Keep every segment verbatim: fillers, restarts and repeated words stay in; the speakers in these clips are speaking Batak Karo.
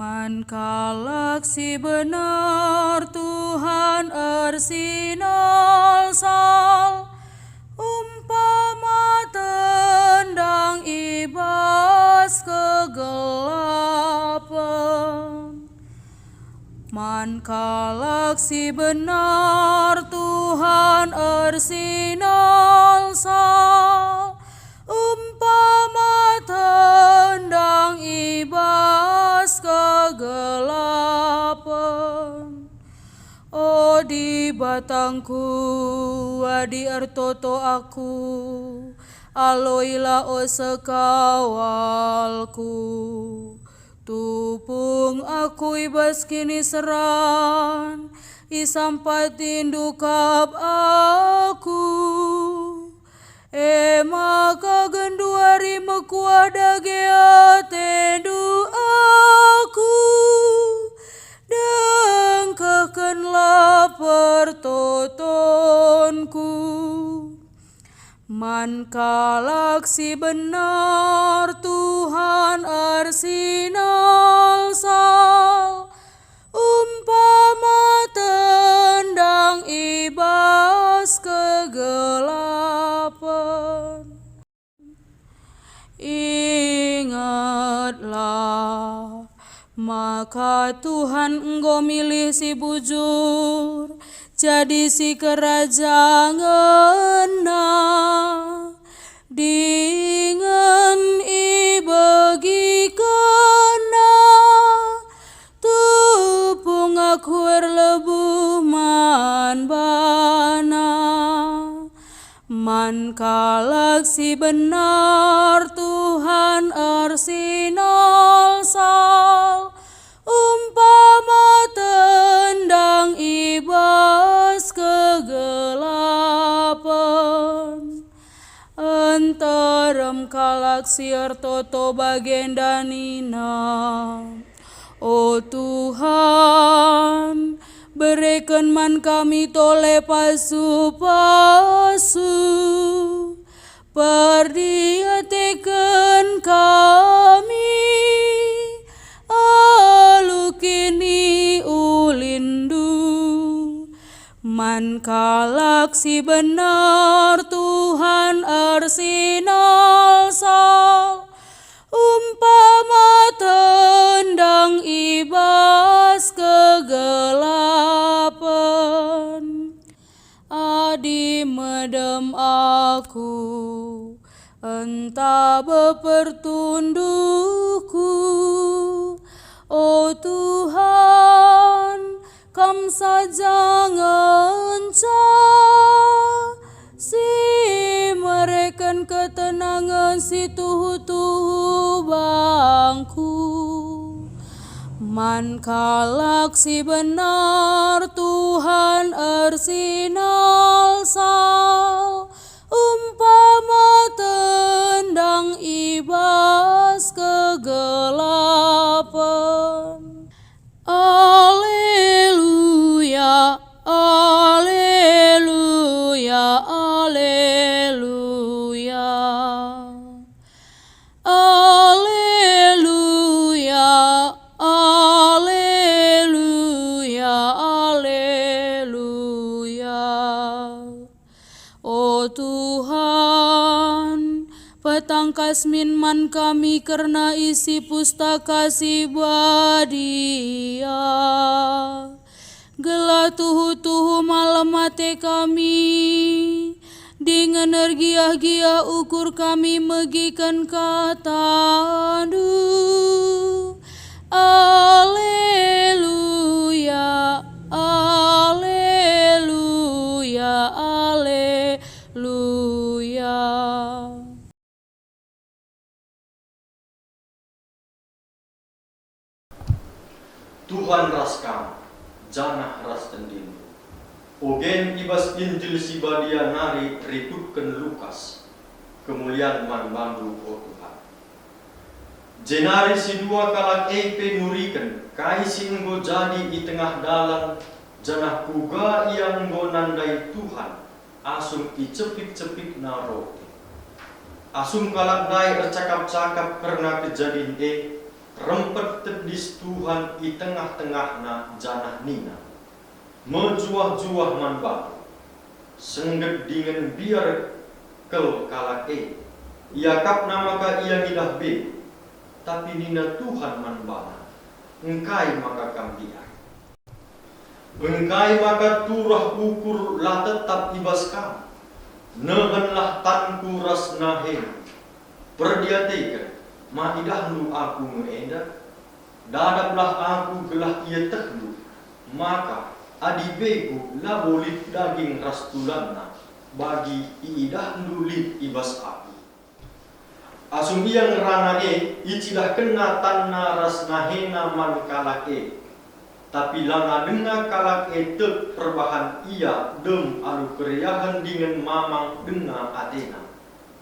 Man kalak si benar Tuhan ersinalsal, umpama tendang i bas kegelapen. Man kalak si benar Tuhan ersinalsal, umpama tendang i bas kegelapen. O Dibatangku, adi ertoto aku, aloilah o sekawalku. Tupung aku i bas kiniseran, isampatindu kap aku. E maka genduari mekuah dage atendu aku, dengkehkenlah pertotonku. Man kalak si benar Tuhan ersinalsal, umpama tendang i bas kegelapen. Ingetlah, maka Tuhan enggo milih si bujur jadi sikerajangenNa, dingen ibegikenNa tupung aku erlebuh man baNa. Man kalak si benar Tuhan ersinalsal, umpama tendang i bas kegelapen. Nterem kalak si ertoto bagenda nina, O Tuhan, bereken man kami tole pasu-pasu, perdiateken kami alu kiniulinndu. Man kalak si benar Tuhan ersinalsal, umpama tendang i bas kegelapen. Adi medem aku, ntaba pertunduhku, o Tuhan, Kam saja ngenca si mereken ketenangen si tuhu-tuhu bangku. Man kalak si benar Tuhan ersinalsal, umpama tendang i bas kegelapen. Aleluya, aleluya, aleluya. Aleluya, aleluya, aleluya. O Tuhan, petangkas min man kami kerna isi Pustaka Si Badia, gelah tuhu-tuhu malem ate kami, dingen ergiah-giah ukur kami megiken kataNdu. Aleluya, aleluya, aleluya. Tuhan ras kam, janah ras tendindu. Ogen i bas Injil Si Badia nari rikutken Lukas. Kemulian man bandu, o Tuhan. Jenari si dua kalak e pe nuriken kai si enggo jadi i tengah dalan, janah kuga ia enggo nandai Tuhan asum icepik-cepikna roti. Asum kalak ndai ercakap-cakap kerna kejadin e, Rempet tedis Tuhan i tengah-tengahna janah nina, "Mejuah-juah man bandu!" Sengget dingen mbiar kal kalak e. Iakapna maka ia ngidah begu. Tapi nina Tuhan man bana, "Engkai maka kam mbiar? Engkai maka turah ukur la tetap i bas kam? Nehenlah tanKu ras nahena. Perdiateken, ma idahndu Aku nge enda? Dadaplah Aku gelah ietehndu, maka adi begu labo lit daging ras tulanna, bagi iidahndu lit i bas Aku." Asum ia ngerana e, icidahkenna tanna ras nahena man kalak e. Tapi langa denga kalak e tek perbahan ia dem alu keriahen dingen mamang denga atena.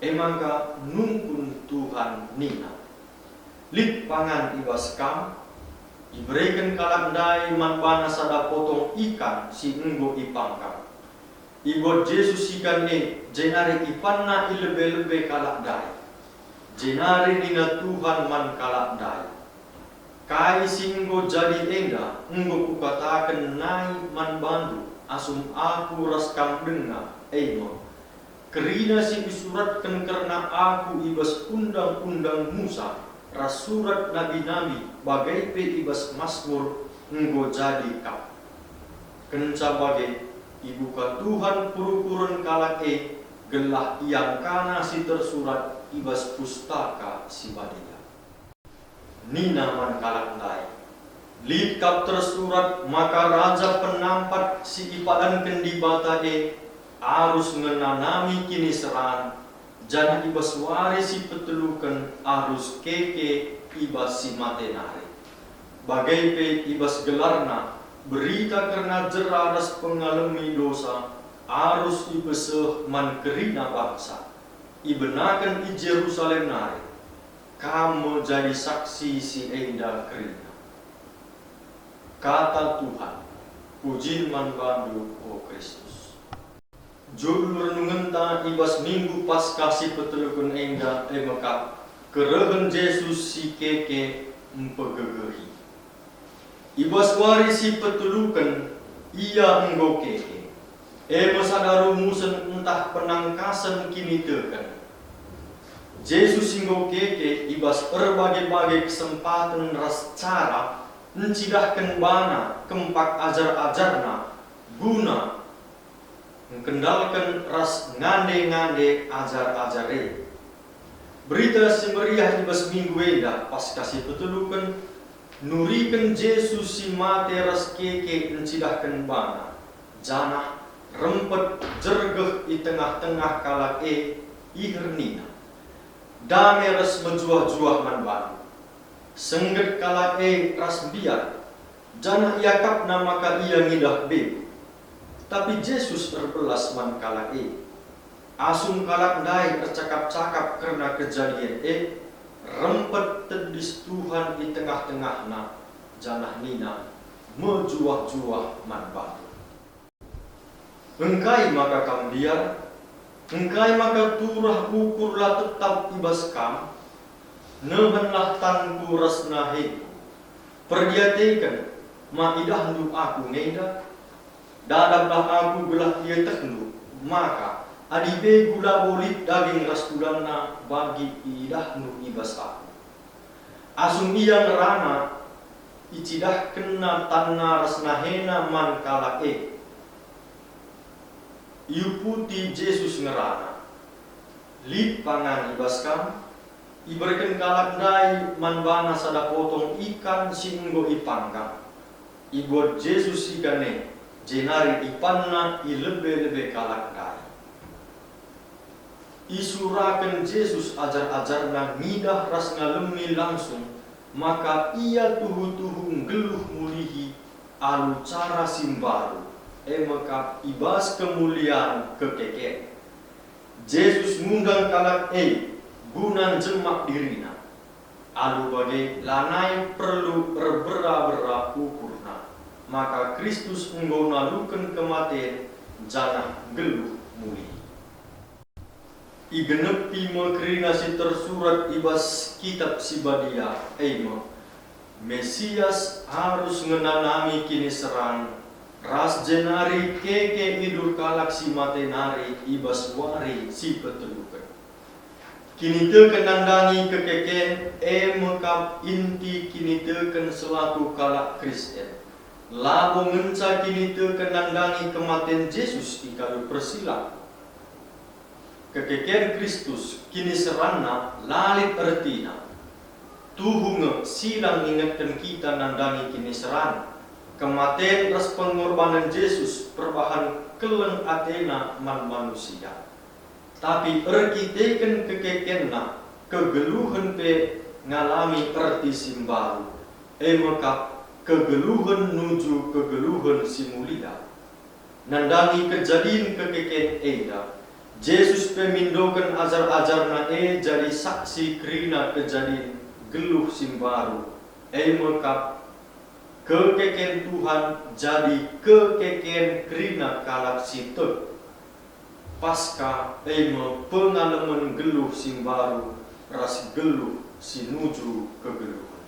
E maka nungkun Tuhan nina, "Lit pangan i bas kam." Ibereken kalak ndai man bana sada potong ikan si enggo ipanggang. Ibuat Jesus ikan e, jenari ipanna i lebe-lebe kalak ndai. Jenari nina Tuhan man kalak ndai, "Kai si enggo jadi enda enggo Kukataken nai man bandu asum Aku ras kam denga, e me, kerina si isuratken kerna Aku i bas Undang-undang Musa ras surat nabi-nabi, bage pe i bas Masmur enggo jadi kap." Kenca bage, ibuka Tuhan perukuren kalak e, gelah iangkana si tersurat i bas Pustaka Si Badia. Nina man kalak ndai, "Lit kap tersurat maka raja penampat si ipadanken Dibata e arus ngenanami kiniseran, janah i bas wari si peteluken arus keke i bas si mate nari. Bage pe i bas gelarna, berita kerna jera ras pengalemi dosa arus ipeseh man kerina bangsa, ibenaken i Jerusalem nari. Kam me jadi saksi si enda kerina." Kata Tuhan. Pujin man bandu, o Kristus. Judul renungenta i bas Minggu Paskah si peteluken enda e mekap, Kerehen Jesus si Keke Mpegegehi. I bas wari si peteluken, Ia enggo keke. E me sada rumusen ntah penangkasen kiniteken. Jesus enggo keke i bas erbage-bage kesempaten ras cara ncidahken bana kempak ajar-ajarNa guna ngkendalken ras ngande-ngande ajar-ajar e. Berita Si Meriah i bas minggu enda, Paskah si peteluken, nuriken Jesus si mate ras keke ncidahken bana, janah rempet jergeh i tengah-tengah kalak e, iher nina, "Dame ras mejuah-juah man bandu!" Sengget kalak e ras mbiar, janah iakapna maka ia ngidah begu. Tapi Jesus erbelas man kalak e. Asum kalak ndai ercakap-cakap kerna kejadin e, rempet tedis Tuhan i tengah-tengahna, janah nina, "Mejuah-juah man bandu! Engkai maka kam mbiar? Engkai maka turah ukur la tetap i bas kam? Nehenlah tanKu ras nahengKu. Perdiateken, ma idahndu Aku nge enda? Dadaplah Aku gelah ietehndu, maka adi begu labo lit daging ras tulanna, bagi iidahndu i bas Aku." Asum ia ngerana, icidahkenna tanna ras nahena man kalak e. Iuputi Jesus ngerana, "Lit pangan i bas kam?" Ibereken kalak ndai man bana sada potong ikan si enggo ipanggang. Ibuat Jesus ikan e, jenari ipanna i lebe-lebe kalak ndai. Isuraken Jesus ajar-ajarNa ngidah ras ngalemi langsung maka Ia tuhu-tuhu nggeluh mulihi alu cara si mbaru, e maka i bas kemulian kekeken. Jesus ngundang kalak e guna njemak diriNa. Alu bage lanai perlu erbera-bera ukurna, maka Kristus enggo naluken kematen janah nggeluh mulihi. Igenepi me kerina si tersurat i bas Kitap Si Badia, e me, Mesias arus ngenanami kiniseran, ras jenari keke idur kalak si mate nari i bas wari si peteluken. Kiniteken nandangi kekeken e me kap inti kiniteken selaku kalak Kristen. Labo ngenca kiniteken nandangi kematen Jesus i kayu persilang. Kekeken Kristus, kiniseranNa la lit ertina. Tuhu nge silang ngingetken kita nandangi kiniseran, kematen ras pengorbanen Jesus perbahan keleng ateNa man manusia. Tapi erkiteken kekekenNa, kegeluhen pe ngalami erti si mbaru, e me kap kegeluhen nuju kegeluhen si mulia. Nandangi kejadin kekeken enda, Jesus pe mindoken ajar-ajarNa e jadi saksi kerina kejadin geluh si mbaru, e me kap kekeken Tuhan jadi kekeken kerina kalak si tek. Paskah e me pengalemen geluh si mbaru ras geluh si nuju kegeluhen.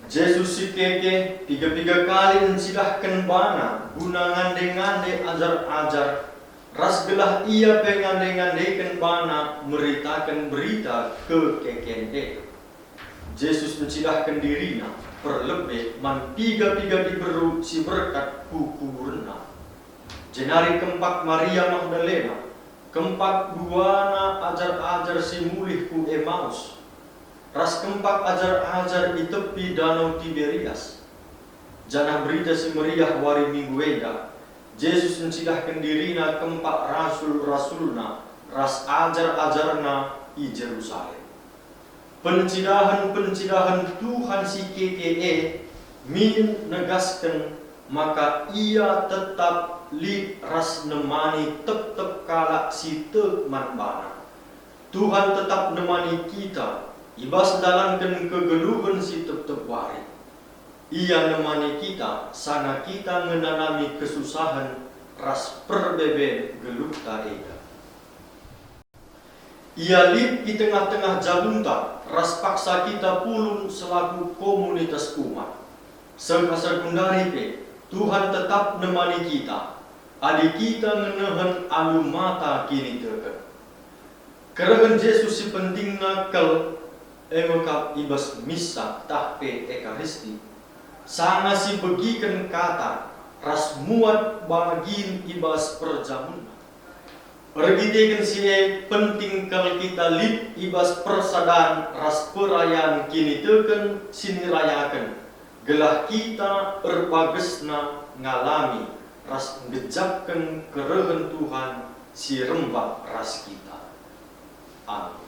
Jesus si keke piga-piga kali ncidahken baNa guna ngande-ngande ajar-ajar, ras gelah ia pe ngande-ngandeken baNa meritaken berita kekeken e. Jesus ncidahken diriNa perlebe man piga-piga diberu si berkat ku kuburenNa. Jenari kempak Maria Magdalena, kempak duana ajar-ajar si mulih ku Emaus, ras kempak ajar-ajar i tepi Danau Tiberias. Janah Berita Si Meriah wari Minggu enda, Jesus ncidahken diriNa kempak rasul-rasulNa ras ajar-ajarNa i Jerusalem. Pencidahen-pencidahen Tuhan si keke e min negasken maka Ia tetap lit ras nemani tep-tep kalak si tek man baNa. Tuhan tetap nemani kita i bas ndalanken kegeluhen si tep-tep wari. Ia nemani kita sanga kita ngenanami kesusahen ras perbeben geluhta enda. Ia lit i tengah-tengah jabunta ras paksa kita pulung selaku komunitas umat. Seh asa gundari pe, Tuhan tetap nemani kita, adi kita ngenehen alu mata kiniteken. Kerehen Jesus si pentingna kal e me kap i bas Misa tah pe Ekaristi, sanga sibegiken kata ras muat bagin i bas perjamunna. Erkiteken si e, penting kal kita lit i bas persadan ras perayan kiniteken si nirayaken, gelah kita erbagesna ngalami ras nggejakken kerehen Tuhan si rembak ras kita. Amin.